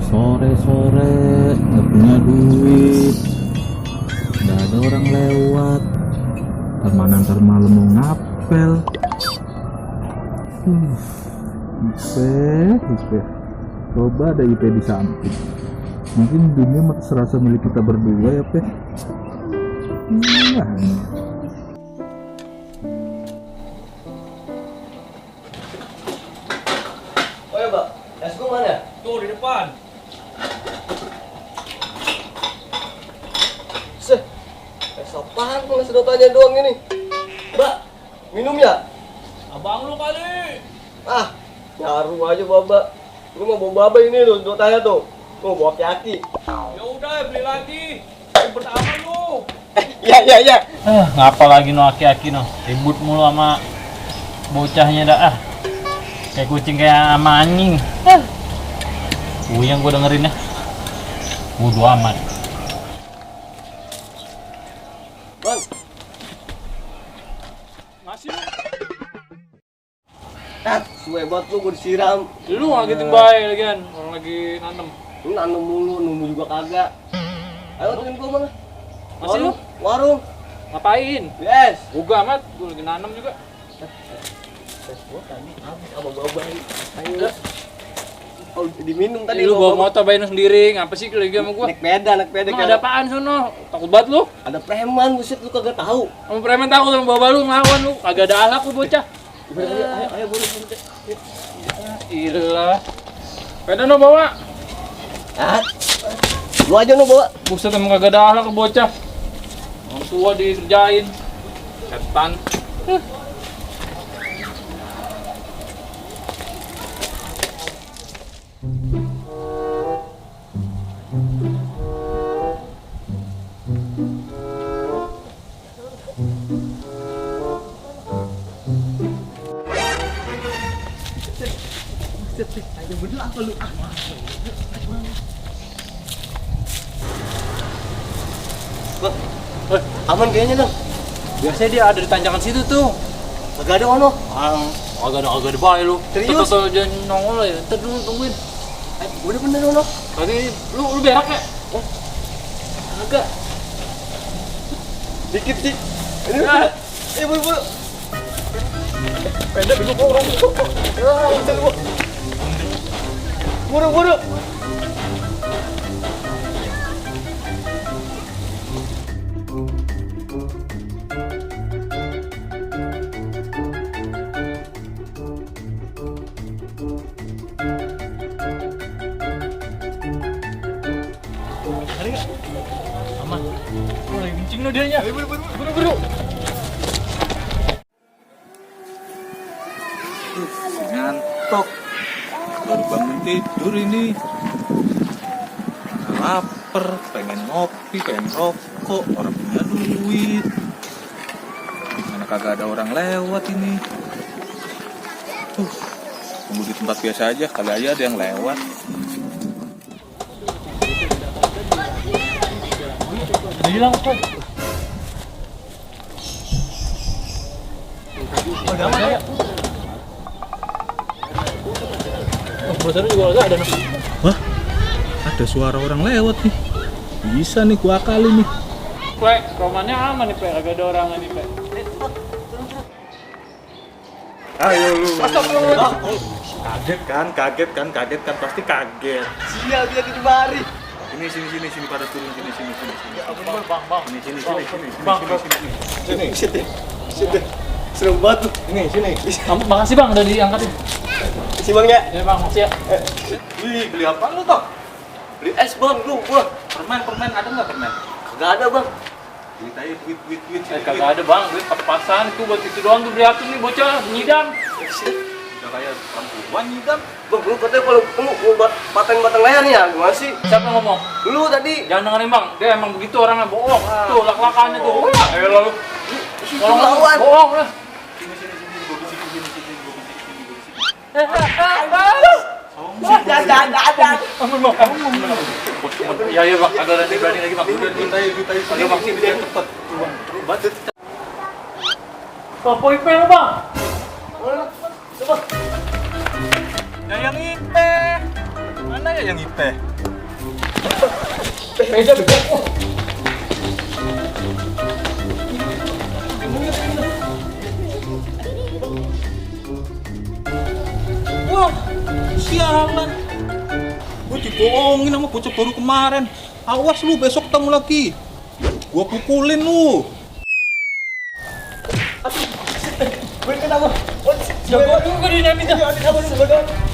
Sore-sore nggak punya duit, nggak ada orang lewat, ntar malam mau ngapel. IP, coba ada IP di samping, mungkin dunia serasa milik kita berdua ya Pe. Oh ya Mbak, es gue mana? Tuh di depan. Seh, es apaan kalau sedotannya doang ini? Mbak, minum ya? Abang lu kali. Ah, nyaru aja Mbak. Lu mau bawa baba ini loh sedotannya tuh. Mau bawa kaki. Ya udah beli lagi. Yang pertama lu. Iya. Ngapa lagi no aki-aki no? Ribut mulu sama bocahnya dah ah. Kayak kucing kayak sama anjing. Yang gue dengerin ya. Bodo amat. Bang, Masih lu. suwe banget lu gue disiram. Lu ngagetin bae lagian. Orang lagi nanem. Lu nanam mulu, nunggu juga kagak. Ayo tuhin gua mana? Masih lu? Warung. Ngapain? Yes. Boga amat, gue lagi nanem juga. Es gua tadi habis sama baba. Ayo. Oh, diminum tadi Lu bawa Baba. motor bayain sendiri, ngapa sih lagi sama gua? Naik peda. Emang ada apaan sono? Takut banget lu? Ada preman, buset lu kagak tahu. Sama preman takut sama bawa lu ngelawan lu. Kagak ada alak lu bocah. Ayo boleh. Iyalah. Peda no bawa. Ah. Lu aja nu bawa. Buset emang kagak ada alak ke bocah. Orang tua dikerjain. Setan. Bang, aman kayaknya dong. Biasanya dia ada di tanjakan situ tuh. Kagak ada ono. Agak ada bae lu. Serius? Tetep jangan nongol ya. Ntar dulu tungguin. Udah bener ono. Tadi lu berak ya? Agak. Dikit sih. Ini. Ya. Buru. Pendek bingung orang. Buru. Aman. Oh, lagi kencing lo dianya. Buru. Ngantuk, baru bangun tidur ini, lapar, pengen ngopi, pengen rokok, orang punya duit, mana kagak ada orang lewat ini. Tunggu di tempat biasa aja, kali aja ada yang lewat. Udah hilang kok. Udah aman ya? Motornya juga agak ada no. Wah, ada suara orang lewat nih. Bisa nih gua kali nih. Pe, romannya aman nih Pe, agak ada orang nih Pe. Ayo lu. Astagfirullah. Kaget kan, pasti kaget. Sial dia di mari. Ini sini pada turun sini. Bang. Sini. Shit. Serem banget tuh. Sini. Makasih Bang udah diangkatin. Si Bang ya. Ya Bang, makasih ya. Beli apa lu toh? Beli es Bang, lu gua. Permen ada nggak permen? Kagak ada Bang. Duit aja, duit. Kagak ada Bang, duit pas-pasan itu buat itu doang tuh beli aku nih bocah nyidam. Udah kayak perempuan nyidam. Bang, lu katanya kalau ketemu mau batang lehernya, gimana sih? Siapa yang ngomong? Lu tadi. Jangan dengerin Bang, dia emang begitu orangnya bohong. Tuh lak-lakannya tuh. Ayo lalu. Tolong lawan. Bohong lah. Jangan. Ampun Bang. Iya Bang, agak berani lagi Bang. Duit aja. Ayo Bang, Sini cepet. Badut. Topo IP lu Bang. Coba. Ya yang IP. Mana ya yang ipeh? Beda beda. Wah, sialan. Gue dibohongin sama bocah baru kemarin. Awas lu, besok ketemu lagi. Gua pukulin lu. Gue kenapa? Jago juga dia nih.